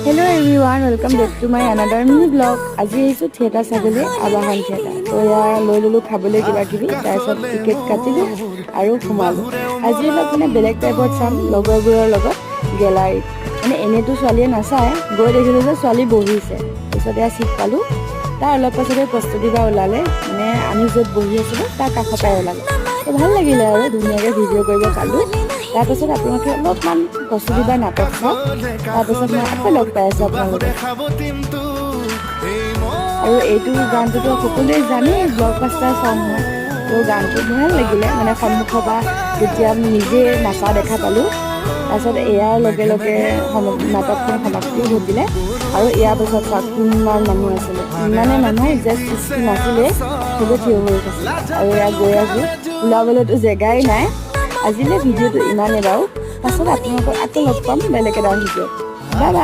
Hello everyone, welcome back to my another mini vlog. আজি আহিছোঁ theatre চাবলৈ, আৱাহন theatre. তো এয়া লৈ ল'লোঁ খাবলৈ কিবা কিবি, তাৰপিছত টিকেট কাটিলোঁ আৰু সোমালোঁ। আজি অলপ মানে বেলেগ টাইপত চাম, লগৰবোৰৰ লগত গেলাৰীত। মানে এনেইতো ছোৱালীয়ে নাচায়, গৈ দেখিলোঁ যে ছোৱালী বহিছে। তাৰপিছত এয়া চিট পালোঁ। তাৰ অলপ পাছতে প্ৰস্তুতি বা ওলালে, মানে আমি য'ত বহি আছিলোঁ তাৰ কাষৰ পৰাই ওলালে। তো ভাল লাগিলে আৰু ধুনীয়াকৈ ভিডিঅ' কৰিব পালোঁ। তাৰপাছত আপোনালোকে অলপমান প্ৰস্তুতি বা নাটক চাওক, তাৰপাছত মই আকৌ লগ পাই আছোঁ আপোনালোকক। আৰু এইটো গানটোতো সকলোৱে জানেই, ব্লকবাষ্টাৰ ছং হয়। তো গানটো ভাল লাগিলে, মানে সন্মুখৰ পৰা যেতিয়া নিজে নাচা দেখা পালোঁ। তাৰপিছত এয়াৰ লগে লগে নাটকখন সমাপ্তিও ঘটিলে। আৰু ইয়াৰ পাছত চাওক কিমান মানুহ আছিলে, ইমানেই মানুহ যে সৃষ্টি নাছিলে, চবে থিয় হৈ আছিলে। আৰু এয়া গৈ আছোঁ, ওলাবলৈতো জেগাই নাই। আজিলৈ ভিডিঅ'টো ইমানেই বাৰু। পাছত আপোনালোকক আকৌ লগ পাম বেলেগ এটা ভিডিঅ'ত। Bye bye.